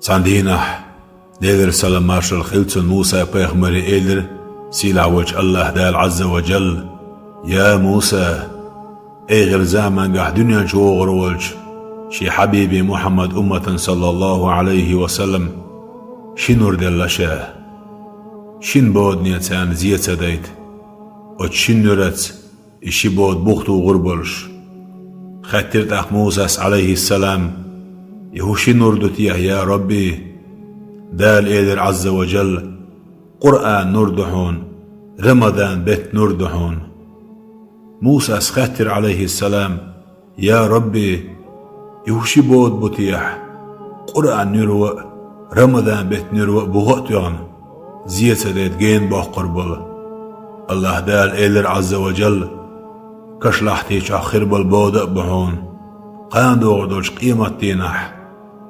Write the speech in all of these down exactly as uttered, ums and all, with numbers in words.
Цхьан дийнахь, Делера салам-маршалла хилла цунна, Муса-пайхамаре элира сийлахь волчу АллахӀ Дала Ӏазза ва Джалла: «Я Муса, эхар замангахь дуьнен чу вогӀур волчу шен хьабибе Мухьаммад умматан, саллаллаху Ӏалайхи ва саллам, ши нур делла ша. Шина бодане царна зен ца дайта. Оцу шина нуьраца и ши бода бух тухур болуш». Хаьттира тӀаккха Мусас, Ӏалайхиссалам: «И хӀун ши нур ду техьа, я Рабби?» Дала элира Ӏазза ва Джалла: «Къуръан нур ду хьуна, Рамадан беттан нур ду хьуна». Мусас хаьттира, Ӏалайхиссалам: «Я Рабби, и хӀун ши бода бу техьа, Къуръан нуьро а, Рамадан беттан нуьро а буха а тоьхна, зен ца дайта гена боккхур болу?» АллахӀ Дала элира Ӏазза ва Джалла: «Кашлахьти чохь хир болу бода а бу хьуна, кхана догӀур долчу къематдийнахь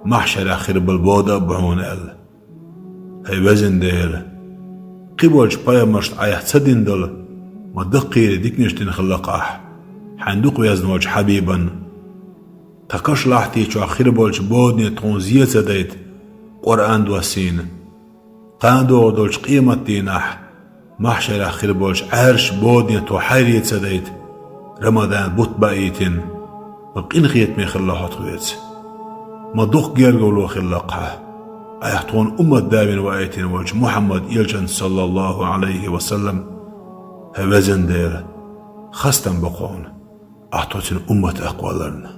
махьшарехь хир болу бода а бу хьуна», – аьлла. ХӀай везан Дела, кхиболчу пайхамаршна Айхьа ца дина долу ма даккхийра диканаш дина хилла-кх Ахь, Хьайн дукха везна волчу хьабибан. Тхан кашлахьти чохь хир болчу бодане тхуна зен ца дайта Къуръан доссийна, кхана догӀур долчу къематдийнахь махьшарехь хир болчу Ӏаьржачу бодане тхо хьайре ца дайта, Рамадан бутт баийтина, ма къинхетаме хилла хьо тхоьца. Ма дукха гергарло хилла-кх Хьан, Айхьа тхуна уммат давина ваийтина волчу Мухьаммад элчанца, саллаллаху Ӏалайхи ва саллам. ХӀай везан Дела, хастам бо-кх хьуна, Ахь тхо цуьнан уммат а кхолларна.